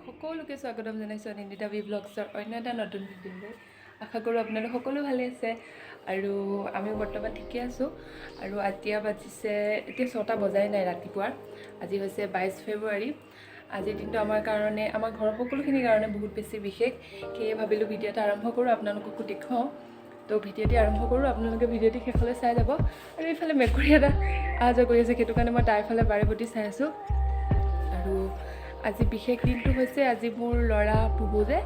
সকলোকে স্বাগতম জনাইছোঁ অনিন্দিতা বি ব্লগছৰ অন্য এটা নতুন ভিডিঅ'লৈ। আশা কৰোঁ আপোনালোক সকলো ভালে আছে আৰু আমি বৰ্তমান ঠিকে আছোঁ। আৰু এতিয়া বাজিছে, এতিয়া 6টা বজাই নাই ৰাতিপুৱাৰ। আজি হৈছে 22 ফেব্ৰুৱাৰী। আজিৰ দিনটো আমাৰ কাৰণে, আমাৰ ঘৰৰ সকলোখিনিৰ কাৰণে বহুত বেছি বিশেষ। সেয়ে ভাবিলোঁ ভিডিঅ' এটা আৰম্ভ কৰোঁ, আপোনালোককো দেখুৱাওঁ। তো ভিডিঅ'টি আৰম্ভ কৰোঁ, আপোনালোকে ভিডিঅ'টি শেষলৈ চাই যাব। আৰু এইফালে মেকুৰী এটা অহা যোৱা কৰি আছে, সেইটো কাৰণে মই তাৰ ফালে বাৰে প্ৰতি চাই আছোঁ। আৰু আজি বিশেষ দিনটো হৈছে আজি মোৰ ল'ৰা বুবু যে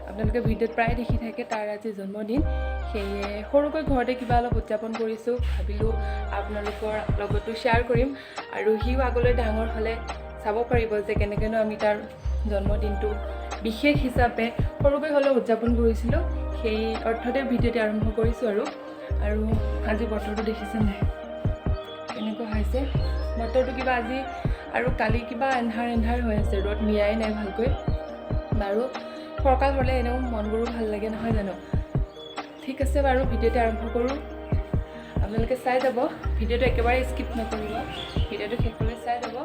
আপোনালোকে ভিডিঅ'ত প্ৰায় দেখি থাকে, তাৰ আজি জন্মদিন। সেয়ে সৰুকৈ ঘৰতে কিবা অলপ উদযাপন কৰিছোঁ, ভাবিলোঁ আপোনালোকৰ লগতো শ্বেয়াৰ কৰিম। আৰু সিও আগলৈ ডাঙৰ হ'লে চাব পাৰিব যে কেনেকৈনো আমি তাৰ জন্মদিনটো বিশেষ হিচাপে সৰুকৈ হ'লেও উদযাপন কৰিছিলোঁ। সেই অৰ্থতে ভিডিঅ'টি আৰম্ভ কৰিছোঁ। আৰু আৰু আজি বতৰটো দেখিছে নাই কেনেকুৱা হৈছে? বতৰটো কিবা আজি আৰু কালি কিবা এন্ধাৰ এন্ধাৰ হৈ আছে, ৰ'দ নিয়াই নাই ভালকৈ। বাৰু ফৰকাল হ'লে এনেও মনবোৰো ভাল লাগে নহয় জানো? ঠিক আছে বাৰু, ভিডিঅ'টো আৰম্ভ কৰোঁ, আপোনালোকে চাই যাব। ভিডিঅ'টো একেবাৰে স্কিপ নকৰিব, ভিডিঅ'টো শেষলৈ চাই যাব।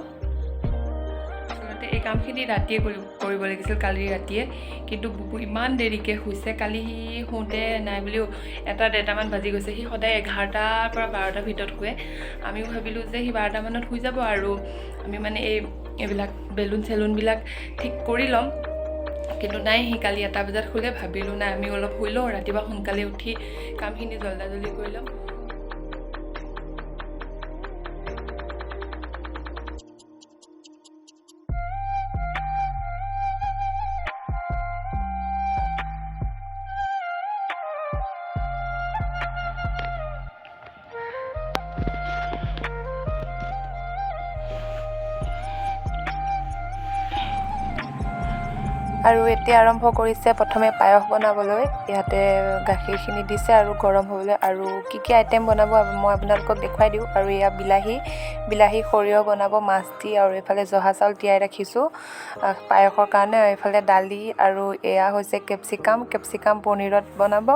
আচলতে এই কামখিনি ৰাতিয়ে কৰিব লাগিছিল, কালি ৰাতিয়ে। কিন্তু বুবু ইমান দেৰিকৈ শুইছে, কালি সি শুওঁতে নাই বুলিও এটা ডেৰটামান বাজি গৈছে। সি সদায় 11টাৰ পৰা 12টাৰ ভিতৰত শুৱে। আমিও ভাবিলোঁ যে সি 12টামানত শুই যাব আৰু আমি মানে এইবিলাক বেলুন চেলুনবিলাক ঠিক কৰি ল'ম। কিন্তু নাই, সি কালি 1টা বজাত শুলে। ভাবিলোঁ নাই, আমিও অলপ শুই লওঁ, ৰাতিপুৱা সোনকালে উঠি কামখিনি জল্দা জল্দি কৰি ল'ম। আৰু এতিয়া আৰম্ভ কৰিছে প্ৰথমে পায়স বনাবলৈ। ইয়াতে গাখীৰখিনি দিছে আৰু গৰম হ'বলৈ। আৰু কি কি আইটেম বনাব মই আপোনালোকক দেখুৱাই দিওঁ। আৰু এয়া বিলাহী বিলাহী সৰিয়হ বনাব মাছ দি। আৰু এইফালে জহা চাউল তিয়াই ৰাখিছোঁ পায়সৰ কাৰণে। এইফালে দালি আৰু এয়া হৈছে কেপচিকাম, কেপচিকাম পনীৰত বনাব।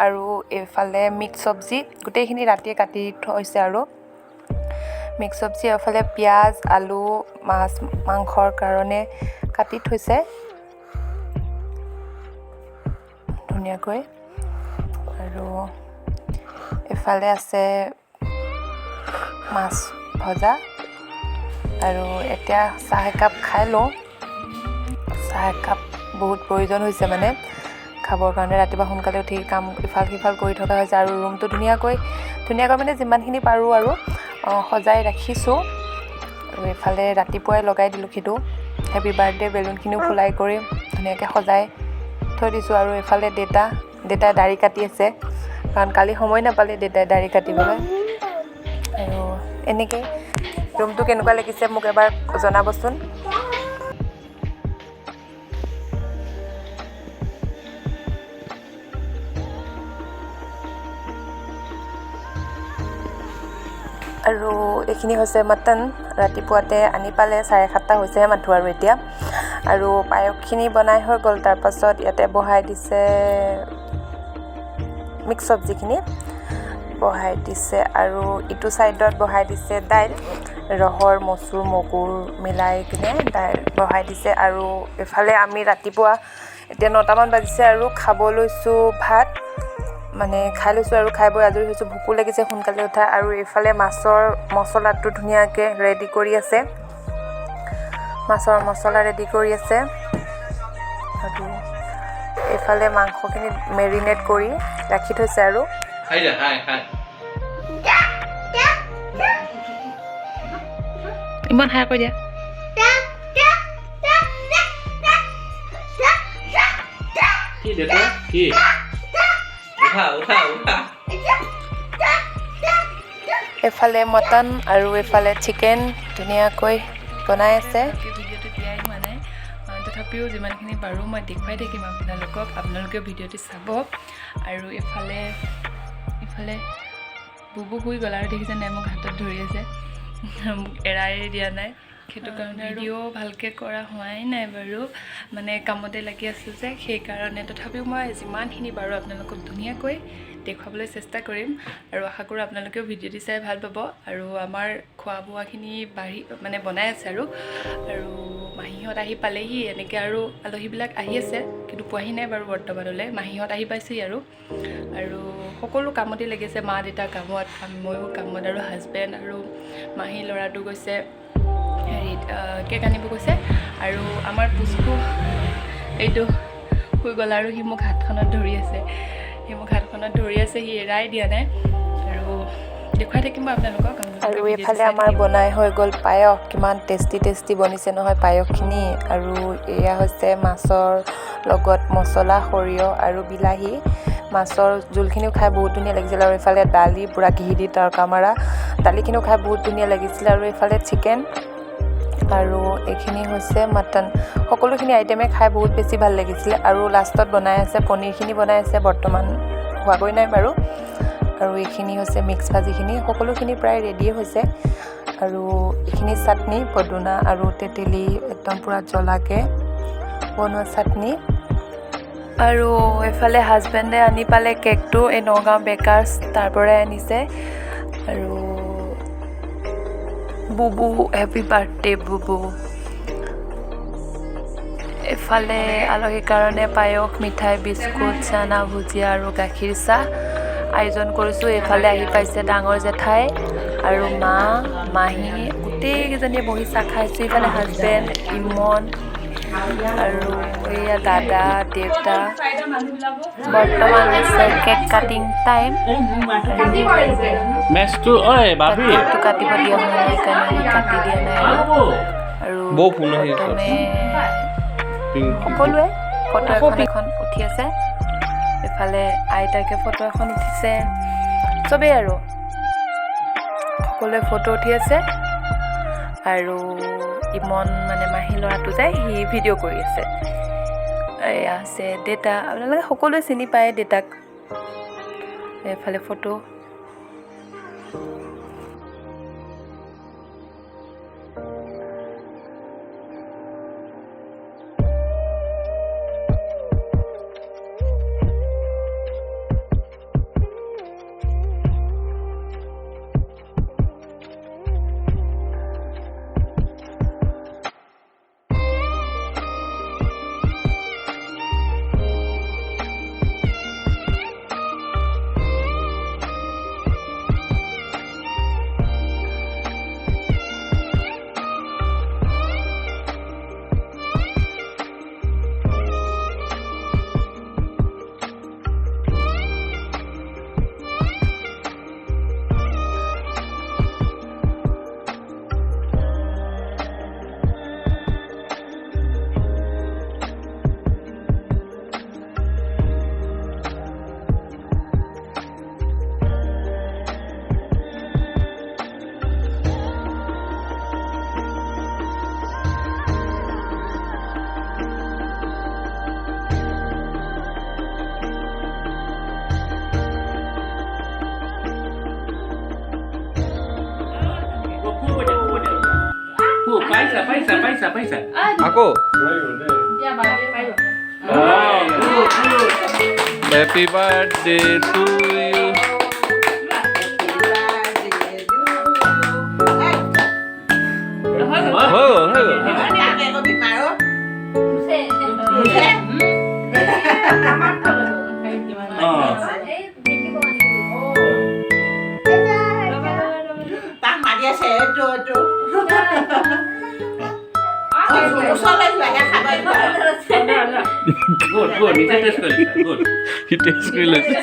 আৰু এইফালে মিক্স চব্জি গোটেইখিনি ৰাতিয়ে কাটি থৈছে। আৰু মিক্স চব্জি এইফালে পিঁয়াজ, আলু, মাছ মাংসৰ কাৰণে কাটি থৈছে ধুনীয়াকৈ। আৰু এইফালে আছে মাছ ভজা। আৰু এতিয়া চাহ একাপ খাই লওঁ। চাহ একাপ বহুত প্ৰয়োজন হৈছে মানে খাবৰ কাৰণে। ৰাতিপুৱা সোনকালে উঠি কাম ইফাল সিফাল কৰি থকা হৈছে। আৰু ৰুমটো ধুনীয়াকৈ ধুনীয়াকৈ মানে যিমানখিনি পাৰোঁ আৰু সজাই ৰাখিছোঁ। আৰু এইফালে ৰাতিপুৱাই লগাই দিলোঁ সেইটো হেপী বাৰ্থডে বেলুনখিনিও ফুলাই কৰি ধুনীয়াকৈ সজাই থৈ দিছোঁ। আৰু এইফালে দেউতাই দাড়ি কাটি আছে, কাৰণ কালি সময় নাপালে দেউতাই দাড়ি কাটিবলৈ। আৰু এনেকৈ ৰুমটো কেনেকুৱা লাগিছে মোক এবাৰ জনাবচোন। আৰু এইখিনি হৈছে মটন, ৰাতিপুৱাতে আনি পালে, 7:30 হৈছেহে মাথো। আৰু এতিয়া আৰু পায়সখিনি বনাই হৈ গ'ল। তাৰপাছত ইয়াতে বহাই দিছে মিক্স চব্জিখিনি বহাই দিছে। আৰু ইটো ছাইডত বহাই দিছে দাইল, ৰহৰ মচুৰ মগুৰ মিলাই কিনে দাইল বহাই দিছে। আৰু এইফালে আমি ৰাতিপুৱা এতিয়া 9টামান বাজিছে আৰু খাব লৈছোঁ ভাত, মানে খাই লৈছোঁ আৰু খাই বৈ আজৰি হৈছোঁ। ভোকো লাগিছে সোনকালে উঠা। আৰু এইফালে মাছৰ মছলাটো ধুনীয়াকৈ ৰেডি কৰি আছে, মাছৰ মছলা ৰেডি কৰি আছে। আৰু এইফালে মাংসখিনি মেৰিনেট কৰি ৰাখি থৈছে। আৰু ইমান হাই কৰি দিয়া। কি দেউতা কি? উঠা উঠা উঠা। এইফালে মটন আৰু এইফালে চিকেন ধুনীয়াকৈ বনাই আছে। ভিডিঅ'টো দিয়াই হোৱা নাই, তথাপিও যিমানখিনি পাৰোঁ মই দেখুৱাই থাকিম আপোনালোকক, আপোনালোকেও ভিডিঅ'টো চাব। আৰু ইফালে বুবু শুই গ'ল আৰু দেখিছে নাই মোক হাতত ধৰি আছে, মোক এৰাই দিয়া নাই। সেইটো কাৰণে ভিডিঅ' ভালকৈ কৰা হোৱাই নাই বাৰু, মানে কামতে লাগি আছোঁ যে সেইকাৰণে। তথাপিও মই যিমানখিনি পাৰোঁ আপোনালোকক ধুনীয়াকৈ দেখুৱাবলৈ চেষ্টা কৰিম। আৰু আশা কৰোঁ আপোনালোকেও ভিডিঅ'টি চাই ভাল পাব। আৰু আমাৰ খোৱা বোৱাখিনি বাঢ়ি মানে বনাই আছে। আৰু আৰু মাহীহঁত আহি পালেহি। এনেকৈ আৰু আলহীবিলাক আহি আছে, কিন্তু পোৱাহি নাই বাৰু বৰ্তমানলৈ। মাহীহঁত আহি পাইছেহি আৰু আৰু সকলো কামতে লাগিছে। মা দেউতা কামত, ময়ো কামত, আৰু হাজবেণ্ড আৰু মাহী ল'ৰাটো গৈছে হেৰিত কেক আনিব গৈছে। আৰু আমাৰ পুচকু এইটো শুই গ'ল আৰু সি মোক হাতখনত ধৰি আছে, সি মোক হাতখনত ধৰি আছে, সি এৰাই দিয়া নাই। আৰু দেখুৱাই থাকিম মই আপোনালোকক। আৰু এইফালে আমাৰ বনাই হৈ গ'ল পায়স। কিমান টেষ্টি টেষ্টি বনিছে নহয় পায়সখিনি। আৰু এয়া হৈছে মাছৰ লগত মছলা, সৰিয়হ আৰু বিলাহী। মাছৰ জোলখিনিও খাই বহুত ধুনীয়া লাগিছিল। আৰু এইফালে দালি পূৰা ঘি দি তৰকা মৰা দালিখিনিও খাই বহুত ধুনীয়া লাগিছিলে। আৰু এইফালে চিকেন আৰু এইখিনি হৈছে মটন। সকলোখিনি আইটেমে খাই বহুত বেছি ভাল লাগিছিলে। আৰু লাষ্টত বনাই আছে পনীৰখিনি বনাই আছে, বৰ্তমান হোৱাগৈ নাই বাৰু। আৰু এইখিনি হৈছে মিক্স ভাজিখিনি, সকলোখিনি প্ৰায় ৰেডিয়ে হৈছে। আৰু এইখিনি চাটনি, পদুনা আৰু তেতেলী একদম পূৰা জ্বলাকৈ বনোৱা চাটনি। আৰু এইফালে হাজবেণ্ডে আনি পালে কেকটো, এই নগাঁও বেকাৰ্ছ তাৰ পৰাই আনিছে। আৰু বুবু, হেপী বাৰ্থডে বুবু। এইফালে আলহীৰ কাৰণে পায়স, মিঠাই, বিস্কুট, চানা, ভুজিয়া আৰু গাখীৰ চাহ আয়োজন কৰিছোঁ। এইফালে আহি পাইছে ডাঙৰ জেঠাই আৰু মা, মাহী, গোটেইকেইজনীয়ে বহি চাহ খাইছোঁ। এইফালে হাজবেণ্ড, ইমন আৰু এয়া দাদা, দেউতা। বৰ্তমান হৈছে কেক কাটিং টাইম। মেচটো ঐ বাবি, কেকটো কাটিব দিয়া হোৱা নাই কাৰণে কাটি দিয়া নাই। আৰু বৌ ফোন আহি আছে। প্ৰথমে সকলোৱে ফটো এখন এখন উঠি আছে। এইফালে আইতাকে ফটো এখন উঠিছে, চবেই আৰু সকলোৱে ফটো উঠি আছে। আৰু ইমন মানে মাহী ল'ৰাটো যায়, সি ভিডিঅ' কৰি আছে। এয়া আছে দেউতা, আপোনালোকে সকলোৱে চিনি পায় দেউতাক। এইফালে ফটো। পাইছা পাইছা পাইছা পাইছা আকৌ। Happy birthday to you. হৈ গ'ল, হৈ গ'ল। তাক মাতি আছে, এইটো এইটো ওচৰলৈ যোৱাহে খাব। গুড গুড, নিজে টেষ্ট কৰি লৈছা, গুড। সি টেষ্ট কৰি লৈছে।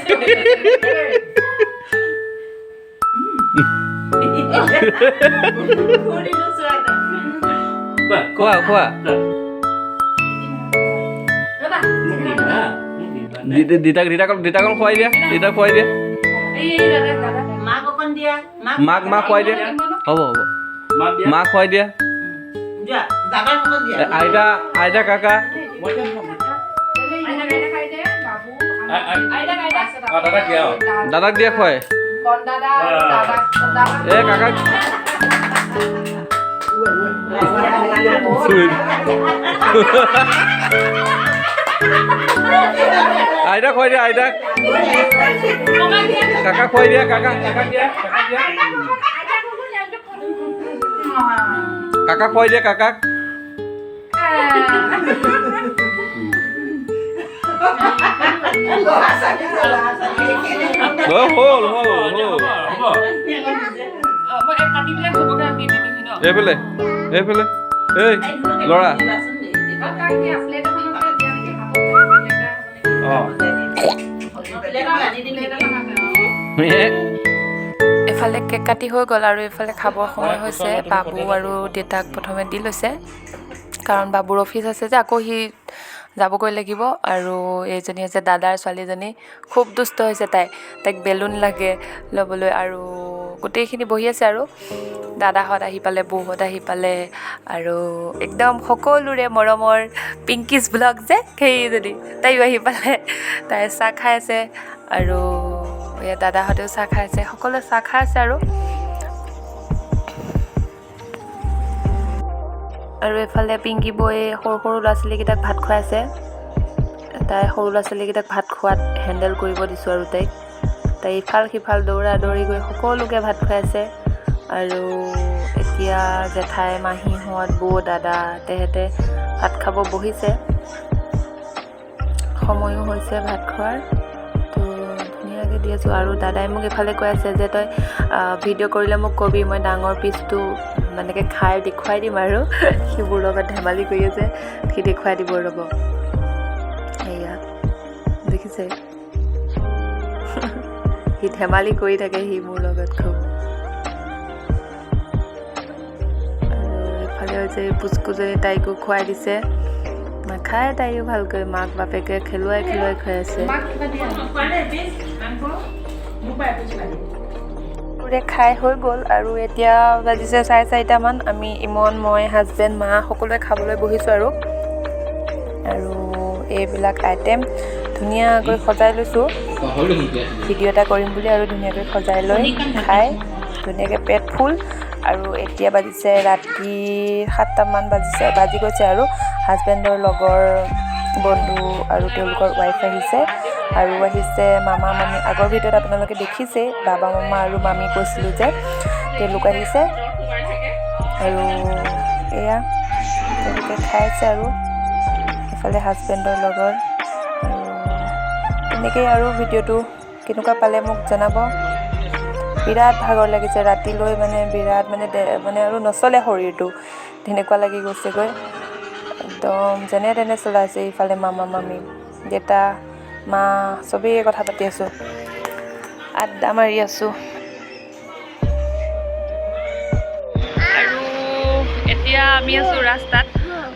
কোৱা খোৱা খোৱা। মোক দিবা, মোক দিবা। দেউতাক দেউতাক দেউতাক খুৱাই দিয়া, দেউতাক খুৱাই দিয়া। মাক অকণ দিয়া, মাক। মাক মাক খুৱাই দিয়া। হ'ব হ'ব। মাক দিয়া। মাক খুৱাই দিয়া। যোৱা, দাদাক অকণ দিয়া। এ, আইতা আইতা কাকা। মই দাদাক দিয়া। দাদাক দিয়া খুৱাই। এ কাকাক। আইতাক খুৱাই দিয়া, আইতাক, কাকাক খুৱাই দিয়া, কাকা কাকাক দিয়া, কাকাক দিয়া। কাকাক খুৱাই দিয়া, কাকাক। ল'ৰা ছোৱালী, ল'ৰা ছোৱালী। অ, হ'ল হ'ল হ'ল। হ'ব। মই এই কাটি পেলাই চবকে দি দিলোহি ন। এইফালে, এইফালে, এই ল'ৰা। অ, তাক দিয়া, প্লেট এখনতে দিয়া নেকি, হাতত লেতেৰা হ'ব নেকি? অঁ। প্লেট এখন আছে, অ। এফালে কেক কাটি হৈ গ'ল আৰু এইফালে খাবৰ সময় হৈছে। বাবু আৰু দেউতাক প্ৰথমে দি লৈছে, কাৰণ বাবুৰ অফিচ আছে যে, আকৌ সি যাবগৈ লাগিব। আৰু এইজনী হৈছে দাদাৰ ছোৱালীজনী, খুব দুষ্ট হৈছে তাই, তাইক বেলুন লাগে ল'বলৈ। আৰু গোটেইখিনি বহি আছে আৰু দাদাহঁত আহি পালে, বৌহঁত আহি পালে, আৰু একদম সকলোৰে মৰমৰ পিংকিজ ব্লগ যে সেইজনী, তাইও আহি পালে, তাই চাহ খাই আছে। আৰু এয়া দাদাহঁতেও চাহ খাই আছে, সকলোৱে চাহ খাই আছে। আৰু আৰু এইফালে পিংকি বৌয়ে সৰু সৰু ল'ৰা ছোৱালীকেইটাক ভাত খুৱাই আছে। তাই সৰু ল'ৰা ছোৱালীকেইটাক ভাত খোৱাত হেণ্ডেল কৰিব দিছোঁ আৰু তাইক, তাই ইফাল সিফাল দৌৰা দৌৰি গৈ সকলোকে ভাত খুৱাইছে। আৰু এতিয়া জেঠাই, মাহীহঁত, বৌ, দাদা তেহেঁতে ভাত খাব বহিছে। সময়ো হৈছে ভাত খোৱাৰ, তো ধুনীয়াকৈ দি আছোঁ। আৰু দাদাই মোক এইফালে কৈ আছে যে তই ভিডিঅ' কৰিলে মোক কবি, মই ডাঙৰ পিচটো মানেকৈ খাই দেখুৱাই দিম। আৰু সি মোৰ লগত ধেমালি কৰি আছে, সি দেখুৱাই দিব ৰ'ব। এয়া দেখিছে, সি ধেমালি কৰি থাকে সি মোৰ লগত খুব। আৰু এইফালে হৈছে পুচকুজনী, তাইকো খুৱাই দিছে, নাখায় তাইও ভালকৈ, মাক বাপেকে খেলুৱাই খেলুৱাই খুৱাই আছে। মাক কিবা দিয়া। সকলোৰে খাই হৈ গ'ল আৰু এতিয়া বাজিছে 4:30মান। আমি ইমন, মই, হাজবেণ্ড, মা সকলোৱে খাবলৈ বহিছোঁ। আৰু আৰু এইবিলাক আইটেম ধুনীয়াকৈ সজাই লৈছোঁ ভিডিঅ' এটা কৰিম বুলি, আৰু ধুনীয়াকৈ সজাই লৈ খাই ধুনীয়াকৈ পেট ফুল। আৰু এতিয়া বাজিছে ৰাতি 7টামান বাজিছে, বাজি গৈছে। আৰু হাজবেণ্ডৰ লগৰ বন্ধু আৰু তেওঁলোকৰ ৱাইফ আহিছে, আৰু আহিছে মামা মামী। আগৰ ভিডিঅ'ত আপোনালোকে দেখিছেই, বাবা মামা আৰু মামী কৈছিলোঁ যে তেওঁলোক আহিছে। আৰু এয়া তেওঁলোকে খাই আছে আৰু ইফালে হাজবেণ্ডৰ লগৰ। আৰু তেনেকেই আৰু ভিডিঅ'টো কেনেকুৱা পালে মোক জনাব। বিৰাট ভাগৰ লাগিছে ৰাতিলৈ, মানে বিৰাট মানে মানে আৰু নচলে শৰীৰটো, তেনেকুৱা লাগি গৈছেগৈ একদম। যেনে তেনে চলাইছে। ইফালে মামা মামী, দেউতা, মা চবেই কথা পাতি আছোঁ, আড্ডা মাৰি আছোঁ। আৰু এতিয়া আমি আছোঁ ৰাস্তাত।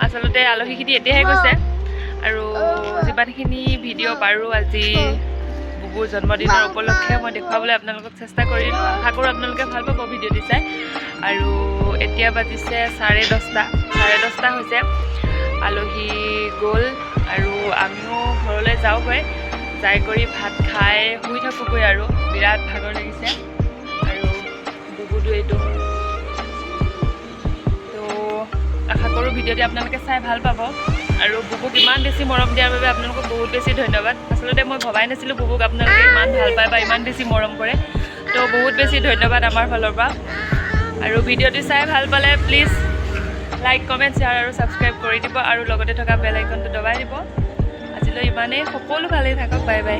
আচলতে আলহীখিনি এতিয়াহে গৈছে, আৰু যিমানখিনি ভিডিঅ' পাৰোঁ আজি বুবুৰ জন্মদিনৰ উপলক্ষে মই দেখুৱাবলৈ আপোনালোকক চেষ্টা কৰিলোঁ। আশা কৰোঁ আপোনালোকে ভাল পাব ভিডিঅ'টি চাই। আৰু এতিয়া বাজিছে 10:30, 10:30 হৈছে। আলহী গ'ল আৰু আমিও ঘৰলৈ যাওঁগৈ, যাই কৰি ভাত খাই শুই থাকোঁগৈ। আৰু বিৰাট ভাগৰ লাগিছে। আৰু বুবুটো এইটো, তো আশা কৰোঁ ভিডিঅ'টি আপোনালোকে চাই ভাল পাব। আৰু বুবুক ইমান বেছি মৰম দিয়াৰ বাবে আপোনালোকক বহুত বেছি ধন্যবাদ। আচলতে মই ভবাই নাছিলোঁ বুবুক আপোনালোকে ইমান ভাল পায় বা ইমান বেছি মৰম কৰে, তো বহুত বেছি ধন্যবাদ আমাৰ ফালৰ পৰা। আৰু ভিডিঅ'টি চাই ভাল পালে প্লিজ লাইক, কমেণ্ট, শ্বেয়াৰ আৰু ছাবস্ক্ৰাইব কৰি দিব, আৰু লগতে থকা বেল আইকনটো দবাই দিব। আজিলৈ ইমানেই, সকলো ভালেই থাকক, বাই বাই।